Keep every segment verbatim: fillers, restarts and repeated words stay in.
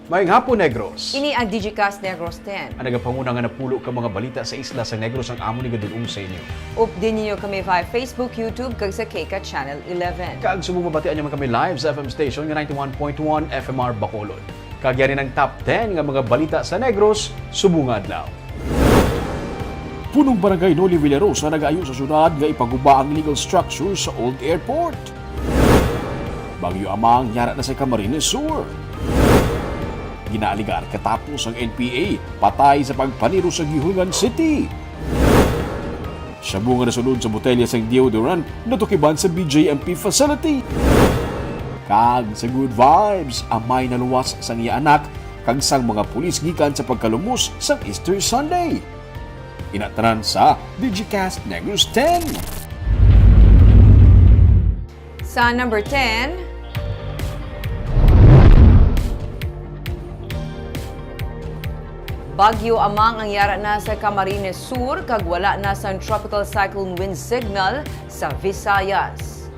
Maayong hapon, Negros. Ini ang Digicast Negros ten. Ang nagapanguna nga napulo ka mga balita sa isla sa Negros ang amon igadul-ong sa inyo. Updi ninyo kami via Facebook, YouTube, kag sa K C A T Channel eleven. Kag subong mabatian nyo man kami live sa F M station nga ninety-one point one F M R Bacolod. Kag yari ang top ten nga mga balita sa Negros subong nga adlaw. Punong Barangay Noli Villarosa nagaayo sa syudad nga ipaguba ang illegal structure sa Old Airport. Bagyo Amang yara na sa Camarines Sur. Ginaaligar katapos ang N P A patay sa pagpaniro sa Guihulngan City. Shabu nga nasulod sa botelya sang deodorant natukiban sa B J M P facility. Kag sa Good Vibes, amay naluwas sang iya anak kag sang mga pulis gikan sa pagkalumos sang Easter Sunday. Ina tanan sa Digicast Negros ten. Sa number ten, Bagyo Amang ang yara na sa Camarines Sur kag wala na sang Tropical Cyclone Wind Signal sa Visayas.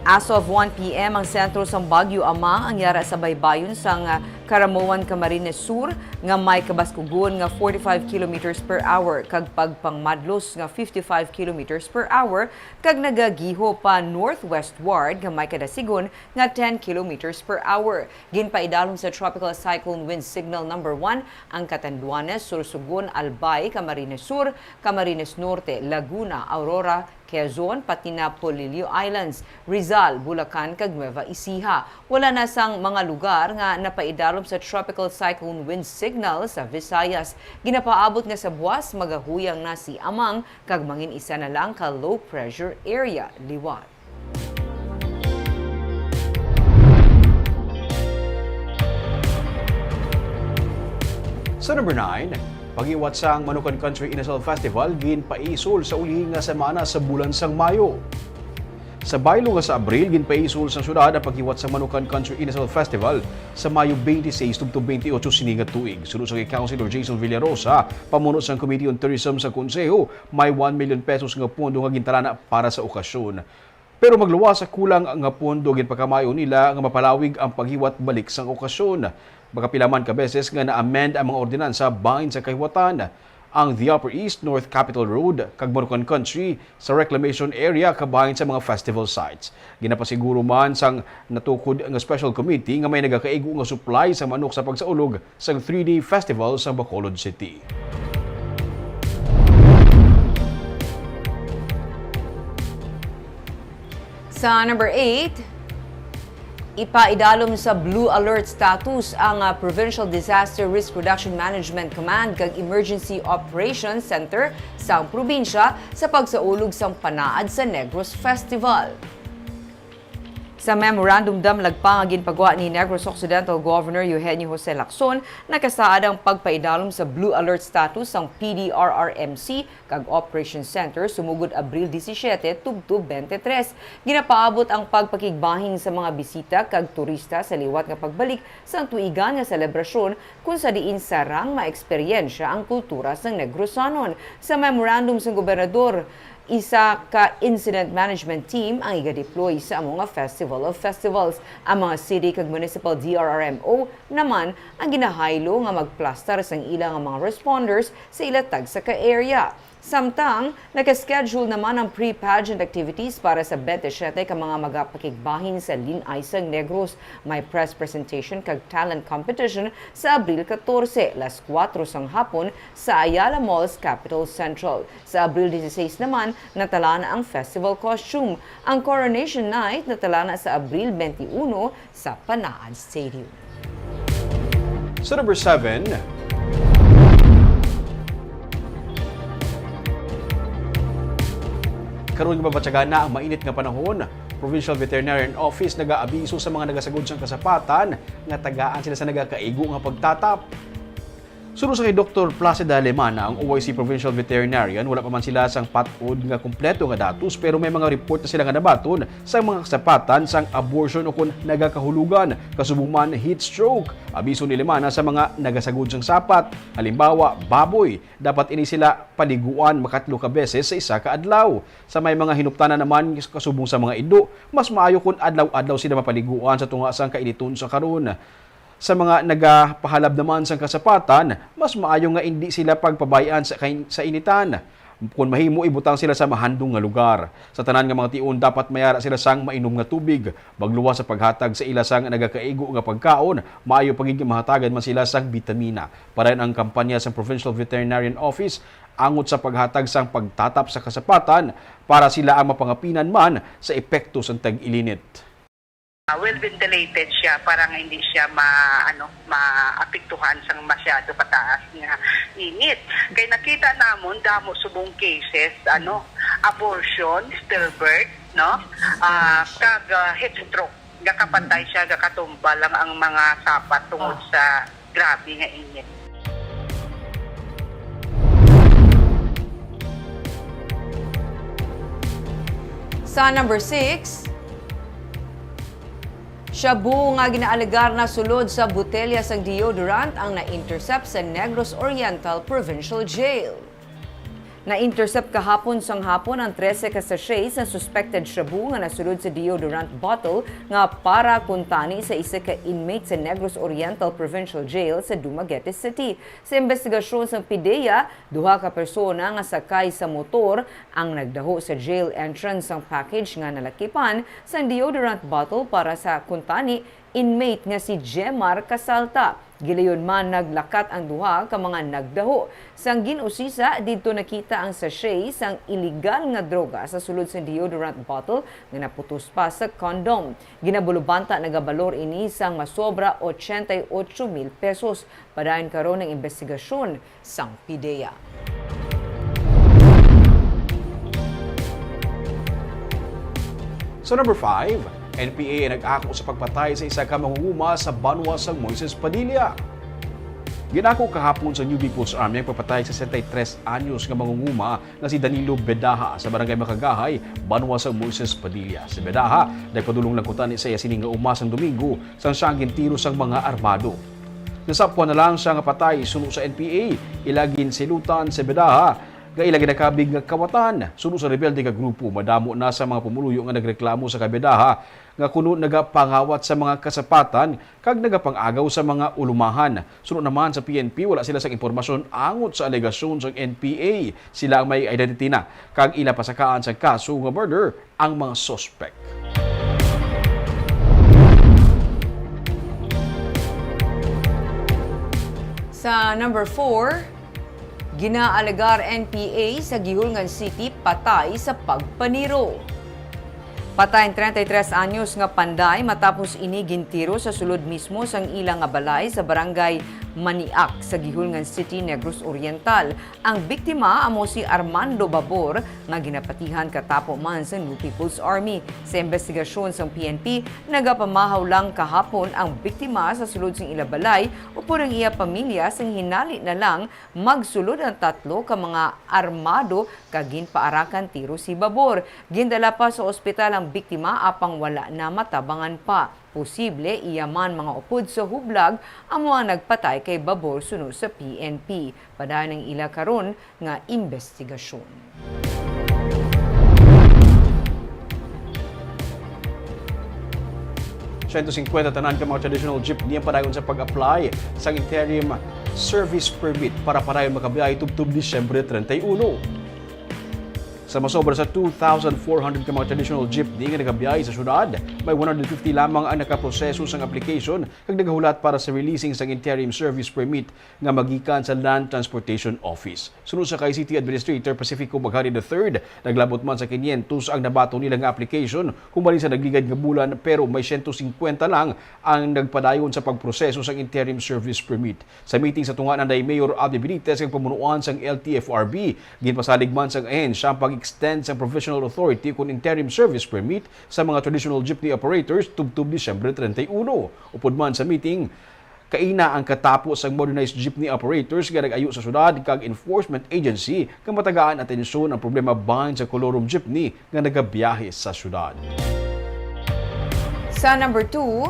As of one P M, ang sentro sang Bagyo Amang ang yara sa baybayon sang, ah, Caramoan, Camarines Sur, nga may kabaskugon nga forty-five kilometers per hour kag pagpangmadlos nga fifty-five kilometers per hour, kag nagagiho pa northwestward nga may kadasigon nga ten kilometers per hour. Ginpaidalom sa Tropical Cyclone Wind Signal Number One ang Catanduanes, Sorsogon, Albay, Camarines Sur, Camarines Norte, Laguna, Aurora, Quezon, pati na Polillo Islands, Rizal, Bulacan, kag Nueva Ecija. Wala na sang mga lugar nga napaidalom sa Tropical Cyclone Wind Signal sa Visayas. Ginapaabot nga sa buas magahuyang na si Amang kag mangin isa na lang ka low pressure area liwat. Sa number nine, pag-iwat sang Manukan Country Inasal Festival ginpaisol sa ulihi nga semana sa bulan sang Mayo. Sa baylo nga sa Abril, ginpaisol sang syudad ang pag-iwat sang Manukan Country Inasal Festival sa Mayo twenty-six tubtob twenty-eight sini nga tuig. Suno sa kay Councilor Jason Villarosa, pamuno sang Committee on Tourism sa Konseho, may one million pesos nga pondo nga gintalana para sa okasyon. Pero magluwas sa kulang nga pondo, ginpakamayo nila nga mapalawig ang paghiwat balik sang okasyon. Makapila man ka beses nga na-amend ang mga ordinansa bahin sa kahiwatan, ang The Upper East, North Capitol Road, kag Manukan Country sa reclamation area kabahin sa mga festival sites. Ginapasiguro man sang natukod nga special committee nga may nagakaigo nga supply sa manok sa pagsaulog sang three-day festival sa Bacolod City. Sa number eight, ipaidalom sa Blue Alert status ang, ah, Provincial Disaster Risk Reduction Management Command kag Emergency Operations Center sang probinsya sa pagsaulog sang panaad sa Negros Festival. Sa memorandum damlag pa nga ginpagwa ni Negros Occidental Governor Eugenio Jose Lacson, nakasaad ang pagpaidalom sa Blue Alert status sang P D R R M C kag Operations Center sumugod Abril disisiete tubtob twenty-three. Ginapaabot ang pagpakigbahin sa mga bisita kag turista sa liwat nga pagbalik sang tuigan nga selebrasyon, kon sa diin sarang maeksperyensya ang kultura sang Negrosanon. Sa memorandum sang gobernador, isa ka incident management team ang iga-deploy sa amo nga Festival of Festivals. Ang mga city kag municipal D R R M O naman ang ginahaylo nga magplastar sang ila nga mga responders sa ila tagsa ka area. Samtang, naka-schedule naman ang pre-pageant activities para sa twenty-seven ka mga magapakigbahin sa Lin-ay sang Negros. May press presentation kag talent competition sa Abril catorce, las kuwatro sang hapon, sa Ayala Malls, Capitol Central. Sa Abril dieciséis naman, natalana ang festival costume. Ang Coronation Night natalana sa Abril twenty-one sa Panaad Stadium. Sa number seven, karon nga mabatyagan na ang mainit nga panahon, Provincial Veterinarian Office nagaabiso sa mga nagasagod sang kasapatan nga tagaan sila sa nagakaigo nga pagtatap. Suno sa kay Doktor Placida Lemana, ang O I C Provincial Veterinarian, wala pa man sila sang pat-od nga kompleto nga datos, pero may mga report na sila nga nabaton sang mga kasapatan sang abortion ukon nagakahulugan, kasubong man heat stroke. Abiso ni Lemana sa mga nagasagod sang sapat, halimbawa, baboy, dapat ini sila paliguan makatlo ka beses sa isa ka adlaw. Sa may mga hinuptanan naman kasubong sa mga ido, mas maayo kon adlaw-adlaw sila mapaliguan sa tunga sang kainiton sa karon. Sa mga nagapahalab naman sang kasapatan, mas maayo nga indi sila pagpabay-an sa kain-, sa initan. Kon mahimo, ibutang sila sa mahandong nga lugar. Sa tanan nga mga tion, dapat may ara sila sang mainom nga tubig. Magluwas sa paghatag sa ila sang nagakaigo nga pagkaon, maayo pa gid nga mahatagan man sila sang bitamina. Padayon ang kampanya sang Provincial Veterinarian Office angot sa paghatag sang pagtatap sa kasapatan para sila ang mapangapinan man sa epekto sang tag-ilinit. Ah, well ventilated siya para nga hindi siya ma-, ano, maapektuhan sang masyado kataas nga init. Kay nakita namon damo subong cases, ano, abortion, stillbirth, no? Ah, kag, ah, heat stroke. Gakapatay siya, gakatumba lang ang mga sapat tungod sa grabe nga init. Sa number six, shabu nga ginaalegar nasulod sa botelya sang deodorant ang na-intercept sa Negros Oriental Provincial Jail. Na-intercept kahapon sang hapon ang trese ka sachets sa suspected shabu nga nasulod sa deodorant bottle nga para kuntani sa isa ka inmate sa Negros Oriental Provincial Jail sa Dumaguete City. Sa imbestigasyon sang PDEA, duha ka persona nga sakay sa motor ang nagdaho sa jail entrance sang package nga nalakipan sang deodorant bottle para sa kuntani inmate nga si Jemar Casalta. Gilayon man naglakat ang duha ka mga nagdaho. Sang gin-usisa, didto nakita ang sachet sang iligal nga droga sa sulod sang deodorant bottle nga naputos pa sa condom. Ginabulubanta nagabalor ini sang masobra ochenta y ocho mil pesos. Padayon karon ang imbestigasyon sang PDEA. Sa number five, N P A nag-ako sa pagpatay sa isa ka mangunguma sa banwa sang Moises Padilla. Ginako kahapon sa New People's Army ang pagpatay sa sesenta y tres anyos nga mangunguma nga si Danilo Bedaha sa Barangay Makagahay, banwa sang Moises Padilla. Si Bedaha nagpadulong lang kuntani sa iya sini nga uma sang Domingo sang siya ang gintiro sang mga armado. Nasapwan na lang siya nga patay suno sa N P A. Ila ginsilutan si Bedaha nga ila ginakabig nga kawatan suno sa rebelde nga grupo. Madamo na sa mga pumuluyo nga nagreklamo sa kay Bedaha nga kuno nagapangawat sa mga kasapatan kag nagapang-agaw sa mga ulumahan. Suno naman sa P N P, wala sila sang impormasyon angot sa alegasyon sang N P A. Sila ang may identity na kag ila pasakaan sang kaso nga murder ang mga suspek. Sa number four, ginaalegar N P A sa Guihulngan City patay sa pagpaniro. Patay ang treinta y tres anyos nga panday matapos ini gintiro sa sulod mismo sang ila nga balay sa barangay Maniak sa Guihulngan City, Negros Oriental. Ang biktima amo si Armando Babor, nga ginapatihan katapo man sa New People's Army. Sa imbestigasyon sang P N P, nagapamahaw lang kahapon ang biktima sa sulod sang ila balay upod ang iya pamilya, sang hinali na lang magsulod ang tatlo ka mga armado kag ginpaarakan tiro si Babor. Gindala pa sa ospital ang biktima apang wala na matabangan pa. Posible iya man mga upod sa hublag amo ang nagpatay kay Babor suno sa P N P. Padayon ang ila karon nga imbestigasyon. Siyento singkwenta tanan ka mga traditional jeepney ang padayon sa pag-apply sa interim service permit para padayon makabiyahe tubtob Disyembre treinta y uno. Sa masobra sa two thousand four hundred ka mga traditional jeepney nga nagabiyahe sa syudad, may one hundred fifty lamang ang nakaproseso sang application kag nagahulat para sa releasing sang interim service permit nga magikan sa Land Transportation Office. Suno sa kay City Administrator Pacifico Maghari the third, naglabot man sa quinientos ang nabaton nila nga application human sa nagligad nga bulan, pero may siyento singkwenta lang ang nagpadayon sa pagproseso sang interim service permit. Sa meeting sa tunga nanday Mayor Abby Benitez kag pamunuan sang L T F R B, ginpasalig man sang ahensya ang pag-extend sang provisional authority kon interim service permit sa mga traditional jeepney operators tubtob Disyembre treinta y uno. Upod man sa meeting, kaina ang katapo sang modernized jeepney operators nga nag-ayo sa syudad kag enforcement agency nga matagaan atensyon ang problema bahin sa colorum jeepney nga nagabiyahe sa syudad. Sa number two,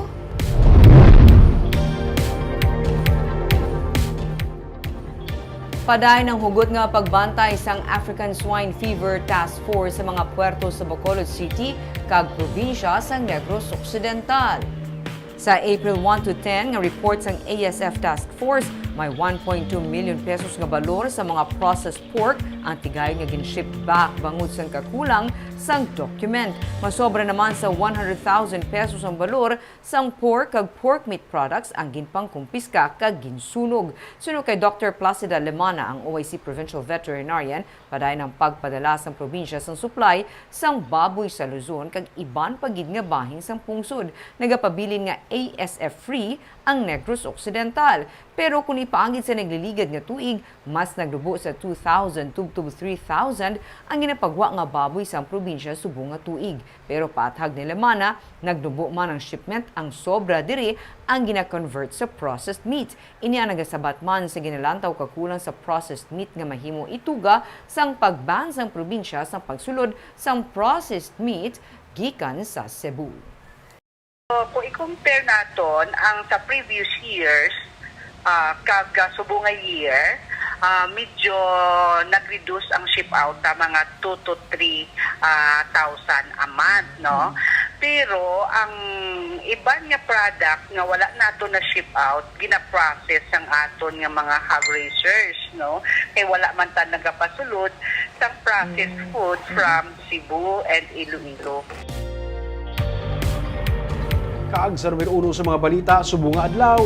padayon ang hugot nga pagbantay sang African Swine Fever Task Force sa mga puerto sa Bacolod City kag probinsya sang Negros Occidental. Sa April one to ten nga report sang A S F Task Force, may one point two million pesos nga balor sa mga processed pork ang tigayon nga gin-ship back bangod sang kakulang sang document. Masobra naman sa one hundred thousand pesos ang balor sang pork kag pork meat products ang ginpangkumpiska kag ginsunog. Suno kay Doctor Placida Lemana, ang O I C Provincial Veterinarian, padayon ang pagpadala sang probinsya sang supply sang baboy sa Luzon kag iban pa gid nga bahin sang pungsod. Nagapabilin nga A S F free ang Negros Occidental. Pero kon ipaagi sa nagliligad nga tuig, mas nagnubo sa two thousand tubtob three thousand ang ginapagwa nga baboy sang probinsya subong nga tuig. Pero paathag ni Lemana, nagnubo man ang shipment, ang sobra diri ang gina-convert sa processed meat. Ini ang nagasabat man sa ginalantaw kakulang sa processed meat nga mahimo ituga sang pag-ban sang probinsya sang pagsulod sang processed meat gikan sa Cebu. So, kung i-compare naton ang sa previous years, ah, kag, ah, subong nga year, ah, medyo nag-reduce ang ship out sa mga two to three, ah, thousand a month, no? Pero ang iban nga product nga wala nato na ship out, gina-process ang aton nga mga hog raisers, no? Kay wala man ta nagapasulod sang processed food from Cebu and Iloilo. Kag sa numero uno sa mga balita subong nga adlaw.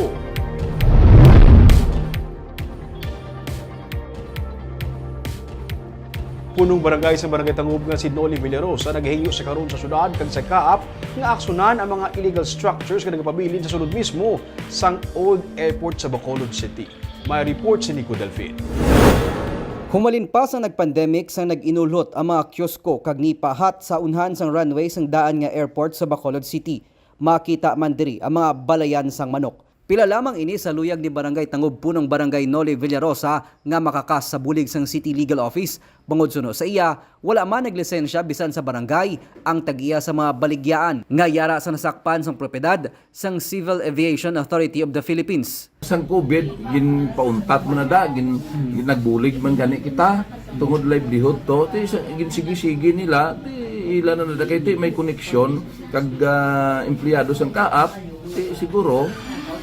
Punong barangay sa Barangay Tangub nga si Noli Villarosa naghingyo sa karon sa syudad kag sa kaap nga aksyonan ang mga illegal structures nga nagapabilin sa sulod mismo sang Old Airport sa Bacolod City. May report si Nico Delfin. Humalin pa sang nag-pandemic, sang nag-inulhot ang mga kiosko kag nipa hut sa unhan sang runway sang daan nga airport sa Bacolod City. Makita man diri ang mga balayan sang manok. Pila lamang ini sa luyag ni Barangay Tangub Punong Barangay Noli Villarosa nga makakas sa bulig sang City Legal Office. Bangod suno sa iya, wala man naglisensya bisan sa barangay ang tag-iya sa mga baligyaan nga yara sa nasakpan sang propiedad sang Civil Aviation Authority of the Philippines. Sang COVID, ginpauntat mo na da, gin, ginagbulig man gani kita, tungod livelihood to, ti sa, ginsigi-sigi nila, ti ila na na da kay ti may koneksyon kag, ah, empleyado sang kaap, ti siguro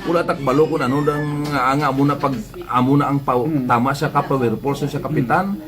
wala ta kabalo kung ano dang nga, nga amo na pag amo na ang paw-, tama sa ka-powerful sa, sa kapitan.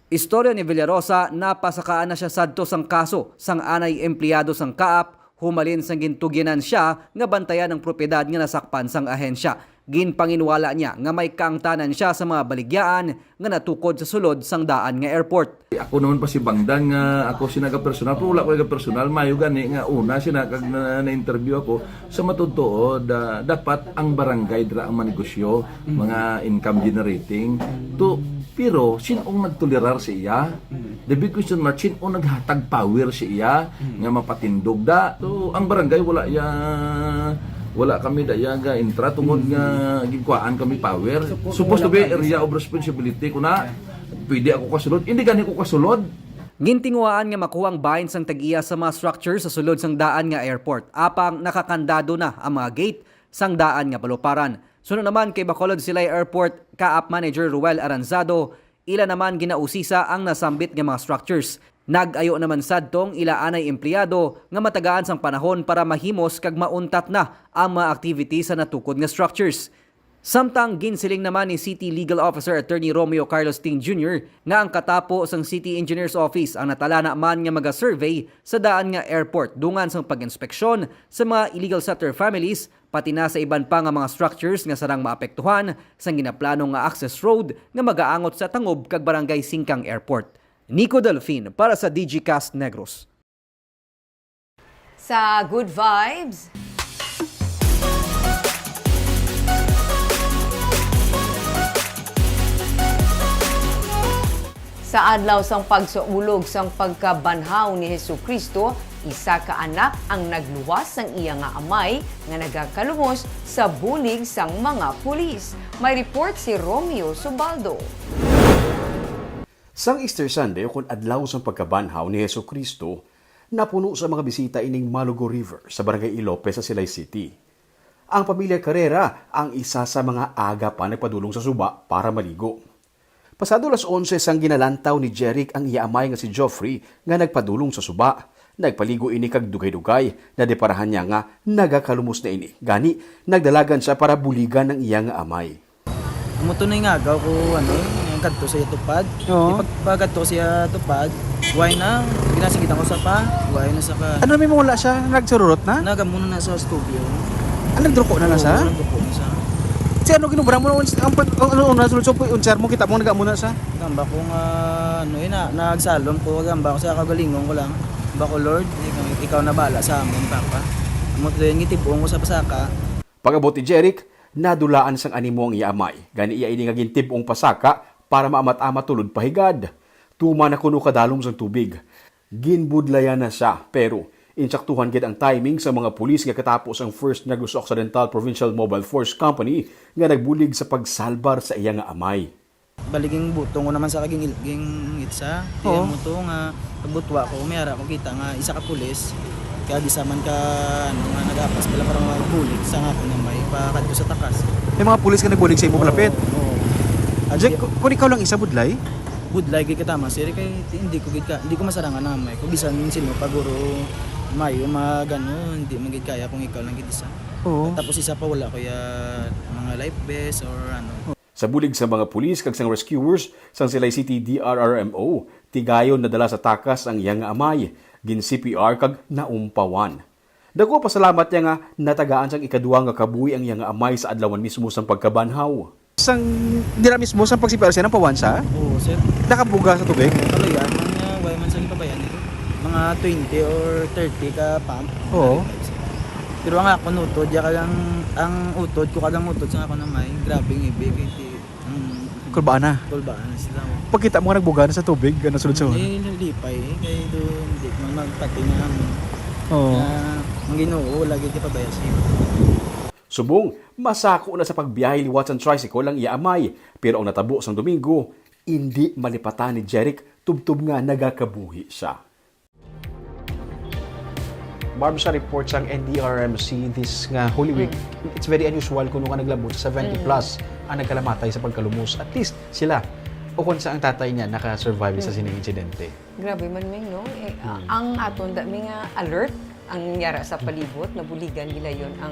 Istorya ni Villarosa, napasakaan na siya sadto sang kaso sang anay empleyado sang kaap, humalin sang gintugyanan sia nga bantayan ang propiedad nga nasakpan sang ahensya. Ginpanginwala niya nga may kaangtanan sia sa mga baligyaan nga natukod sa sulod sang daan nga airport. Ako naman pa si Bangdan nga ako sinaga personal, pero wala ko nga personal. Mayo gani nga una sina kag na, na-interview ako. Sa matuod, ah, dapat ang barangay dira ang manegosyo, mga income generating. To, pero sin-ong nagtolerar sa iya? The big question mark, sin-ong naghatag power sa iya nga mapatindog da? So, ang barangay wala ya, wala kami da ya ga intra tungod nga ginkuhaan kami power. Supposed to be area of responsibility ko na pwede ako kasulod. Hindi gani ko kasulod. Gintinguhaan nga makuha ang bahin sang tag-iya sa mga structure sa sulod sang daan nga airport. Apang nakakandado na ang mga gate sang daan nga baluparan. Suno naman kay Bacolod Silay Airport Kaap Manager Ruel Aranzado, ila naman ginausisa ang nasambit nga mga structures. Nag-ayo naman sadto ang ila anay empleyado nga matagaan sang panahon para mahimos kag mauntat na ang mga activity sa natukod nga structures. Samtang ginsiling naman ni City Legal Officer Attorney Romeo Carlos Ting Junior nga ang katapo sang City Engineer's Office ang natalana man nga maga-survey sa daan nga airport dungan sang pag-inspeksyon sa mga illegal settler families, pati na sa iban pa nga mga structures nga sarang maapektuhan sang ginaplano nga access road nga magaangot sa Tangub kag Barangay Singkang Airport. Nico Delfin para sa Digicast Negros. Sa Good Vibes. Sa adlaw sang pagsaulog sang pagkabanhaw ni Jesu-Cristo, isa ka anak ang nagluwas sang iya nga amay nga nagakalumos sa bulig sang mga pulis. May report si Romeo Subaldo. Sang Easter Sunday, ukon adlaw sang pagkabanhaw ni Jesu-Cristo, napuno sa mga bisita ining Malugo River sa Barangay Ilope sa Silay City. Ang pamilya Carrera ang isa sa mga aga pa nagpadulong sa suba para maligo. Pasado las onse sang ginalantaw ni Jeric ang iya amay nga si Geoffrey nga nagpadulong sa suba. Nagpaligo ini kag dugay-dugay, nadeparahan niya nga nagakalumos na ini. Gani, nagdalagan siya para buligan ang iya nga amay. Amo to na yung agaw ko, ano, yung kadto sa iya tupad. Oo. Di pag, pagkadto sa iya tupad, why na? Ginasigit ako sa pa, why na sa ka? Ano, may mawala siya? Nagsururot na? Nagamuna na sa studio. Ah, nagduko na na siya? Oo, nagduko na siya. Si ano, ginubra mo na, ang pag, ang, ano, una, sulod sa puy, unchar mo, kita mo, nagamuna siya? Gamba ko nga, ano, yun na, nagsalom ko, gamba ko sa kagalingon ko lang. Gamba ko, "Lord, ikaw, ikaw na bala sa amin, Papa." Amo to yun, gitibong ko sa pasaka. Pag-abot ni Jeric, nadulaan sang animo ang iya amay. Gani iya ini nga gintib-ong pasaka para maamat-amat tulod pahigad. Tuman na kuno kadalom sang tubig. Ginbudlayan na siya, pero insaktuhan gid ang timing sa mga pulis nga katapos ang First Negros Occidental Provincial Mobile Force Company nga nagbulig sa pagsalbar sa iya nga amay. Baliging butong ko naman sa kaging ging itsa. Di Oo. Mo to nga pagbutwa ko, may ara ko kita nga isa ka pulis. Kaya di sa man ka, ano, nga nagapas pala para magbulig sa nga akong amay, pa kadto sa takas. May mga pulis nga nagbulig sa imo Oo, palapit? Oo. At Jack, di ku-, kung ikaw lang isa, budlay? Budlay gid ka tama, sir, kay hindi ko gid ka, hindi ko masarangan ang amay ko. Bisan sino pa guro mayo, magano, hindi man gid kaya kung ikaw lang gid isa. Oo. Tapos isa pa, wala ko ya mga life vest or ano. Sa bulig sa mga pulis kag sang rescuers sang Silay City D R R M O, tigayon nadala sa takas ang iya nga amay, gin-C P R kag naumpawan. Dako pasalamat niya nga natagaan sang ikaduha nga kabuhi ang iya nga amay sa adlawan mismo sang pagkabanhaw. Sang dira mismo sang pag-C P R siya, naumpawan siya? Oo, sir. Nakabuga sa tubig? Kaluyan, mga, wala man sa gipabayaan nito. Mga twenty or thirty ka pump. Oo. Pero ang akon utod, ya kag ang, ang utod ko kag ang utod sa akon amay, grabe ang ibig, eh, di, ang Kulbaan na. Kulbaan na sila, oh. Pagkita mo nga nagbuga na sa tubig, nga nasulod sa Hindi, nalipay, eh, kaya doon, hindi man magpati nga amin. Oo. Na, ang Ginoo, lagi kita bayasi. Subong, masako na sa pagbiyahe liwat sang tricycle ang iya amay, pero ang natabo sang Domingo, indi malipatan ni Jeric tubtob nga nagakabuhi siya. Barb, sa report sang N D R M C this nga Holy Week, Mm. it's very unusual kuno nga naglabot sa seventy Mm. plus ang nagkalamatay sa pagkalumos. At least sila, ukon sa ang tatay niya naka-survive sa Mm. sining insidente. Grabe man, Ming, no? Eh, a-, Mm. ang aton da, may nga alert ang yara sa palibot, nabuligan nila yon ang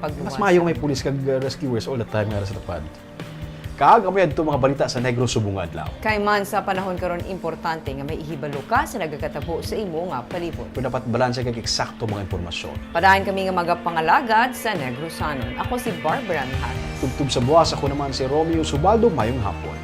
Mas pagluwas. Maayo may pulis kag, uh, rescuers all the time nga sa lapad. Kag amo yadto mga balita sa Negros subong nga adlaw. Kay man sa panahon karon, importante nga may ihibalo ka sa nagakatabo sa imo nga palibot. Kung dapat balanse kag eksakto mga impormasyon. Padayon kami nga magapangalagad sa Negrosanon. Ako si Barbara Mijares. Tubtob sa buwas, ako naman si Romeo Subaldo. Mayong hapon.